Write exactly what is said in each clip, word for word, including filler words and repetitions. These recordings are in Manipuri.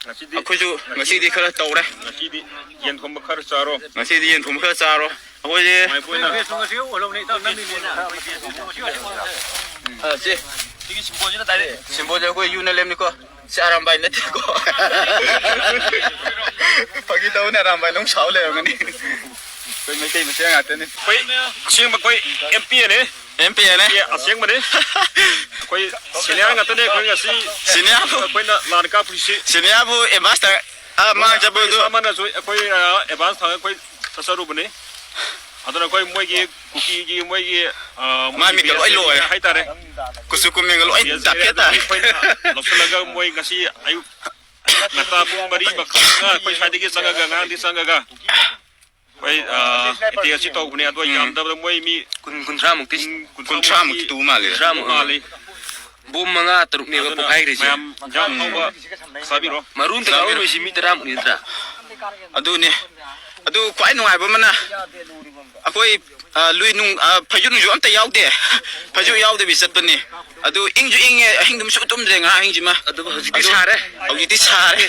ꯉꯁꯤꯗꯤ ꯑꯩꯈꯣꯏꯁꯨ ꯉꯁꯤꯗꯤ ꯈꯔ ꯇꯧꯔꯦ꯫ ꯉꯁꯤꯗꯤ ꯌꯦꯟ ꯊꯣꯡꯕ ꯈꯔ ꯆꯥꯔꯣ꯫ ꯉꯁꯤꯗꯤ ꯌꯦꯟ ꯊꯣꯡꯕ ꯈꯔ ꯆꯥꯔꯣ꯫ ꯑꯩꯈꯣꯏꯁꯦ ꯅꯨꯡꯉꯥꯏꯕ ꯑꯣꯏꯅ꯫ ꯑ, ꯁꯤ꯫ ꯁꯤꯒꯤ ꯁꯤꯝꯕꯣꯜꯁꯤꯅ ꯗꯥꯏꯔꯦꯛ꯫ ꯁꯤꯝꯕꯣꯜꯁꯦ ꯑꯩꯈꯣꯏ ꯌꯨ ꯑꯦꯟ ꯑꯦꯜ ꯑꯦꯝꯅꯤꯀꯣ꯫ ꯁꯤ ꯑꯔꯥꯝꯕꯥꯏ ꯅꯠꯇꯦꯀꯣ꯫ ꯐꯥꯒꯤ ꯇꯧꯕꯅꯦ, ꯑꯔꯥꯝꯕꯥꯏ ꯅꯪ ꯁꯥꯎ ꯂꯩꯔꯝꯒꯅꯤ꯫ ꯑꯩꯈꯣꯏ ꯃꯩꯇꯩ ꯃꯁꯦꯟ ꯉꯥꯛꯇꯅꯤ꯫ ꯑꯩꯈꯣꯏ ꯑꯁꯦꯡꯕ ꯑꯩꯈꯣꯏ ꯑꯦꯝ ꯄꯤ ꯑꯦꯅꯦ꯫ M P ꯑꯦꯅꯦ꯫ ꯑꯦ, ꯑꯁꯦꯡꯕꯅꯦ꯫ ꯑꯩꯈꯣꯏ ꯁꯦꯅꯤꯌꯔ ꯉꯥꯛꯇꯅꯦ ꯑꯩꯈꯣꯏ ꯉꯁꯤ꯫ ꯁꯦꯅꯤꯌꯔꯕꯨ ꯑꯩꯈꯣꯏꯅ ꯂꯥꯟ ꯀꯥꯞꯄꯨꯔꯤꯁꯤ꯫ ꯁꯦꯅꯤꯌꯔꯕꯨ ꯑꯦꯗꯚꯥꯟꯁ ꯇꯥ-, ꯑꯥ, ꯃꯥꯡ ꯆꯠꯄꯗꯨ꯫ ꯑꯩꯈꯣꯏ ꯏꯁꯥꯃꯛꯅꯁꯨ ꯑꯩꯈꯣꯏ, ꯑ, ꯑꯦꯗꯚꯥꯟꯁ ꯊꯥꯡꯉ ꯑꯩꯈꯣꯏ ꯆꯠꯆꯔꯨꯕꯅꯦ꯫ ꯑꯗꯨꯅ ꯑꯩꯈꯣꯏ ꯃꯣꯏꯒꯤ ꯀꯨꯀꯤꯒꯤ ꯃꯣꯏꯒꯤ, ꯑ, ꯃꯥꯏ ꯃꯣꯏꯒꯤ ꯃꯤꯠꯀ ꯂꯣꯏ ꯕꯦꯁ ꯂꯣꯏꯔꯦ꯫ ꯍꯥꯏꯇꯥꯔꯦ꯫ ꯀꯨꯆꯨ ꯀꯨꯃꯦꯟꯒ ꯂꯣꯏ ꯕꯦꯁ ꯗꯥꯛꯐꯦꯠ ꯂꯩꯔꯦ꯫ ꯇꯥꯔꯦ꯫ ꯑꯩꯈꯣꯏꯅ ꯂꯧꯁꯤꯜꯂꯒ ꯃꯣꯏ ꯉꯁꯤ ꯑꯌꯨꯛ ꯉꯟꯇꯥ ꯄꯨꯡ ꯃꯔꯤ ꯃꯈꯥꯏ ꯃꯉꯥ ꯑꯩꯈꯣꯏ ꯁ꯭ꯋꯥꯏꯗꯒꯤ ꯆꯪꯉꯒ, ꯑꯉꯥꯡꯗꯤ ꯆꯪꯉꯒ ꯑꯩꯈꯣꯏ, ꯑ, ꯑꯦꯇꯦꯛ ꯑꯁꯤ ꯇꯧꯕꯅꯦ꯫ ꯑꯗꯣ ꯎꯝ꯫ ꯌꯥꯝꯗꯕꯗ ꯃꯣꯏ ꯃꯤ ꯀꯨꯟ, ꯀꯨꯟꯊ꯭ꯔꯥꯃꯨꯛꯇꯤ ꯄꯨꯡ ꯀꯨꯟꯊ꯭ꯔꯥꯃꯨꯛ ꯀꯨꯟꯊ꯭ꯔꯥꯃꯨꯛꯇꯤ ꯇꯨ ꯃꯥꯜꯂꯦ꯫ ꯀꯨꯟꯊ꯭ꯔꯥꯃꯨꯛ ꯃꯥꯜꯂꯤ꯫ ꯕꯣꯝ ꯃꯉꯥ ꯇꯔꯨꯛꯅꯦꯕ ꯑꯗꯨꯅ ꯄꯣꯈꯥꯏꯈ꯭ꯔꯤꯁꯦ꯫ ꯃꯌꯥꯝ ꯏꯟꯖꯥꯡ ꯑꯍꯥꯎꯕ ꯆꯥꯕꯤꯔꯣ꯫ ꯃꯔꯨ ꯑꯝꯇ ꯆꯥꯕꯤꯔꯣ꯫ ꯀꯥꯎꯔꯝꯃꯣꯏ ꯁꯤ ꯃꯤ ꯇꯔꯥꯃꯨꯛꯅꯤ ꯅꯠꯇ꯭ꯔꯥ? ꯑꯗꯨꯅꯦ꯫ ꯑꯗꯨ ꯈ꯭ꯋꯥꯏ ꯅꯨꯡꯉꯥꯏꯕ ꯑꯃꯅ ꯑꯩꯈꯣꯏ, ꯑ, ꯂꯨꯏ ꯅꯨꯡ, ꯑ, ꯐꯩꯖꯨꯞ ꯅꯨꯡꯖꯨꯞ ꯑꯝꯇ ꯌꯥꯎꯗꯦ꯫ ꯐꯩꯖꯨꯞ ꯌꯥꯎꯗꯕꯤ ꯆꯠꯄꯅꯤ꯫ ꯑꯗꯨ ꯏꯪꯁꯨ ꯏꯪꯉꯦ, ꯑꯍꯤꯡꯗꯨꯃ ꯁꯨꯡꯇꯨꯝ ꯇꯨꯝꯗ꯭ꯔꯦ ꯉꯔꯥꯡ ꯑꯍꯤꯡꯁꯤꯃ꯫ ꯑꯗꯨꯕꯨ ꯍꯧꯖꯤꯛꯇꯤ ꯑꯗꯨ ꯁꯥꯔꯦ꯫ ꯍꯧꯖꯤꯛꯇꯤ ꯁꯥꯔꯦ꯫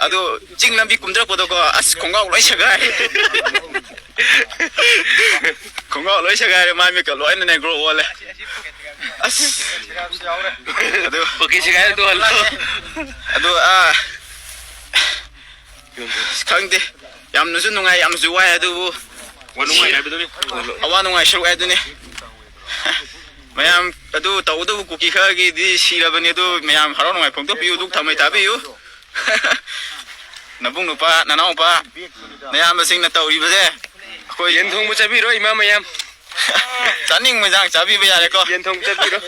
ꯑꯗꯨ ꯆꯤꯡ ꯂꯝꯕꯤ ꯀꯨꯝꯊꯔꯛꯄꯗꯀꯣ, ꯑꯁ, ꯈꯣꯡꯒ꯭ꯔꯥꯎ ꯂꯣꯏ ꯁꯦꯒꯥꯏ꯫ ꯈꯣꯡꯒ꯭ꯔꯥꯎ ꯂꯣꯏ ꯁꯦꯒꯥꯏꯔꯦ, ꯃꯥꯏ ꯃꯤꯠꯀ ꯂꯣꯏꯅ ꯅꯦꯒ꯭ꯔꯣ ꯑꯣꯜꯂꯦ꯫ ꯑꯁ꯫ ꯑꯗꯨ ꯀꯨꯀꯤ ꯁꯦꯒꯥꯏꯔꯦ, ꯑꯗꯨ ꯍꯜꯂꯣ꯫ ꯑꯗꯨ, ꯑꯥ, ꯑꯁ, ꯈꯪꯗꯦ꯫ ꯌꯥꯝꯅꯁꯨ ꯅꯨꯡꯉꯥꯏ, ꯌꯥꯝꯅꯁꯨ ꯋꯥꯏ, ꯑꯗꯨꯕꯨ ꯋꯥ ꯅꯨꯡꯉꯥꯏ ꯍꯥꯏꯕꯗꯨꯅꯤ꯫ ꯑꯋꯥ ꯅꯨꯡꯉꯥꯏ ꯁꯔꯨꯛ ꯍꯥꯏꯗꯨꯅꯤ꯫ ꯃꯌꯥꯝ ꯑꯗꯨ ꯇꯧꯒꯗꯕ ꯀꯨꯀꯤ ꯈꯔꯒꯤꯗꯤ ꯁꯤꯔꯕꯅꯤ, ꯑꯗꯨ ꯃꯌꯥꯝ ꯍꯔꯥꯎ ꯅꯨꯡꯉꯥꯏ ꯐꯣꯡꯗꯣꯛꯄꯤꯌꯨ, ꯗꯨꯛ ꯊꯥꯃꯩ ꯊꯥꯕꯤꯌꯨ꯫ ꯅꯕꯨꯡ ꯅꯨꯄꯥ, ꯅꯅꯥꯎ ꯅꯨꯄꯥ, ꯅꯌꯥꯝꯕꯁꯤꯡꯅ ꯇꯧꯔꯤꯕꯁꯦ ꯑꯩꯈꯣꯏ ꯌꯦꯟ ꯊꯣꯡꯕ ꯆꯥꯕꯤꯔꯣ, ꯏꯃꯥ ꯃꯌꯥꯝ꯫ ꯆꯥꯅꯤꯡꯕ ꯏꯟꯖꯥꯡ ꯆꯥꯕꯤꯕ ꯌꯥꯔꯦꯀꯣ꯫ ꯌꯦꯟ ꯊꯣꯡꯕ ꯆꯥꯕꯤꯔꯣ꯫